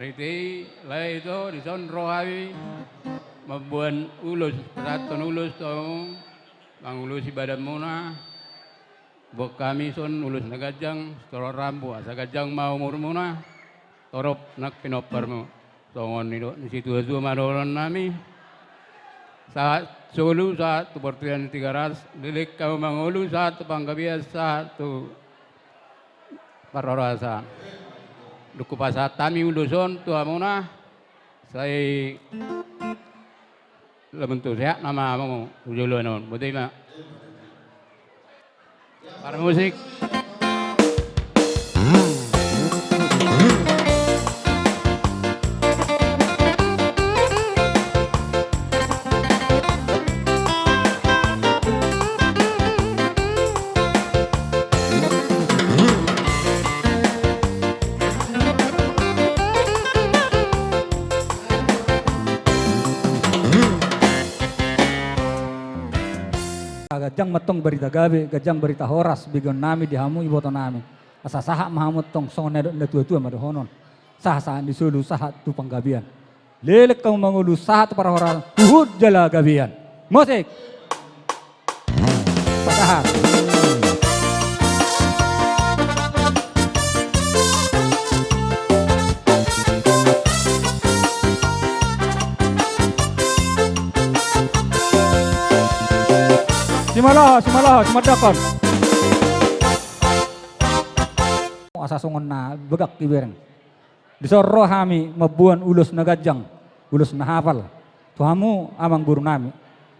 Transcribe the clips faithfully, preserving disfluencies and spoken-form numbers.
Riti, lae, ito, dison ro hami mamboan ulos, pasahathon ulos tu hamu, mangulosi badanmuna. Boan hami dison ulos na ganjang, sitorop rambu, asa ganjang ma umurmuna, torop nang pinomparmu. Songon nidok ni situatua ma dohononnami. Sahat solu, sahat tu portibi ni Tigaras, leleng hamu mangolu, sahat tu panggabean, sahat tu parhorasan. Dung hupasahat hami ulos on tu hamuna, sai lam tu sehat nama hamu tu joloan on. Botima. Parmusik. Ganjang ma antong barita gabe, ganjang barita horas begeonnami di hamu ibotonami. Asa sahat ma hamu antong songon na nidok ni natuatua ma dohonon. Sahat sahat ni solu sahat tu panggabean. Leleng hamu mangolu sahat tu parhorasan, huhut jala gabean. Musik. Pasahat. Simalaho, simalaho, simandangkon. Asa songon na bagak ibereng. Dison ro hami mamboan ulos na ganjang, ulos na hapal tu hamu amangborunami.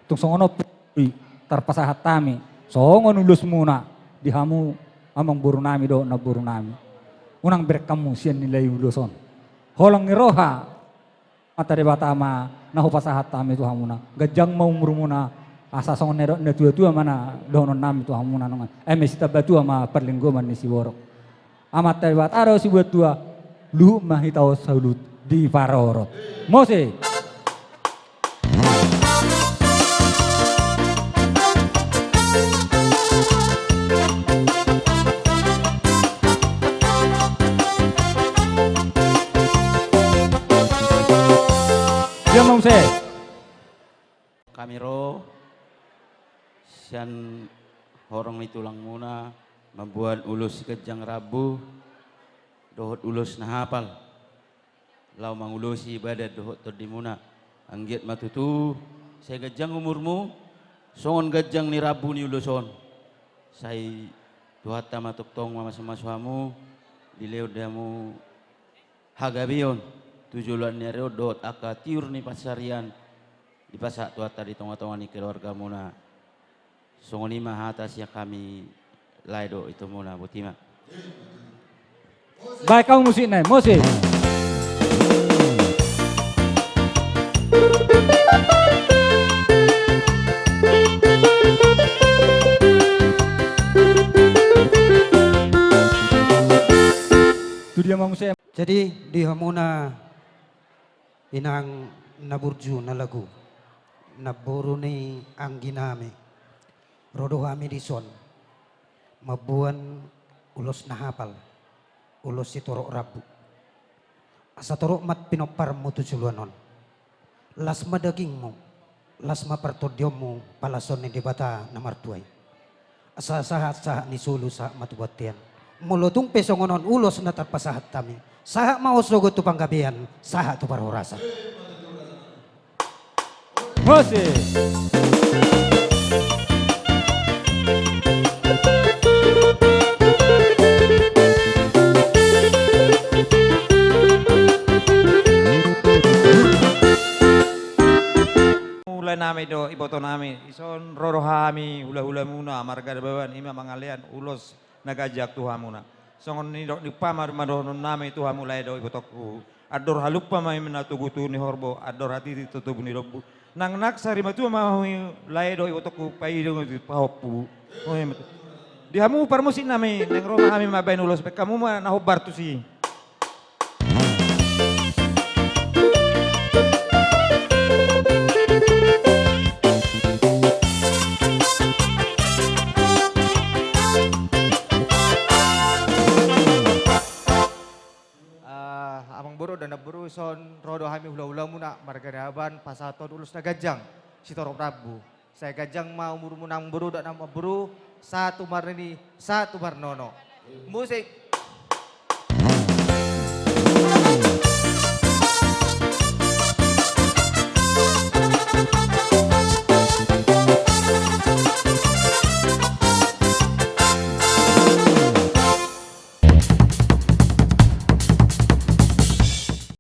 Tung songon on pe tarpasahat hami songon ulosmuna di hamu amangborunami dohot namborunami. Unang bereng hamu sian nilai ulos on. Holong ni roha Amanta Debata ma na hupasahat hami tu hamuna. Ganjang ma umurmuna, asa songon na nidok ni natuatua ma na dohononnami tu hamuna nongan. Eme sitamba tua ma parlinggoman ni siborok. Amanta Debata do sibuat tua, luhut ma hita on saluhut diparorot. Mose. Dia ma muse. Hami ro sian horong ni tulangmuna mamboan ulos siganjang rambu dohot ulos na hapal laho mangulosi badan dohot tondimuna. Anggiat ma tutu sai ganjang umurmu songon ganjang ni rambu ni ulos on. Sai Tuhanta ma tongtong mamasumasu hamu, dilehon di hamu hagabeon tu joloan ni ari on dohot angka tiur ni pansarian dipasahat Tuhanta di tongatonga ni keluargamuna. Songon i ma hata sian hami, lae dohot itomuna. Botima. Baen hamu musikna, musik. Tu dia ma muse. Jadi di hamuna inang na burju na lagu, namboru ni angginami, ro do hami dison mamboan ulos na hapal, ulos sitorop rambu. Asa torop ma pinomparmu tu joloan on. Las ma dagingmu, las ma partondionmu, palason ni Debata na martua i. Asa sahat sahat ni solu sahat ma tu bontean. Molo tung pe songon on ulos na tarpasahat hami, sahat ma on sogot tu panggabean, sahat tu parhorasan. Musik. Laenami dohot ibotonami, dison ro do hami hulahulamuna marga Nababan, i ma mangalean ulos na ganjang tu hamuna. Songon nidok ni umpama ma dohononnami tu hamu, lae dohot ibotongku. Andor halumpang ma i na togu tu ni horbo, andor hatiti tu togu ni lombu. Nangnang sari matua ma hamu, lae dohot ibotongku, paidung pahompu. Di hamu parmusiknami, naeng ro ma hami mambaen ulos, baen hamu ma na hombar tusi. Ah, amang Boru dohot namboru, ison ro do hami hulahulamuna marga Nababan pasahathon ulos na ganjang sitorop rambu. Sai ganjang ma umurmu namboru dohot namboru, sahat tu marnini, sahat tu marnono. Musik.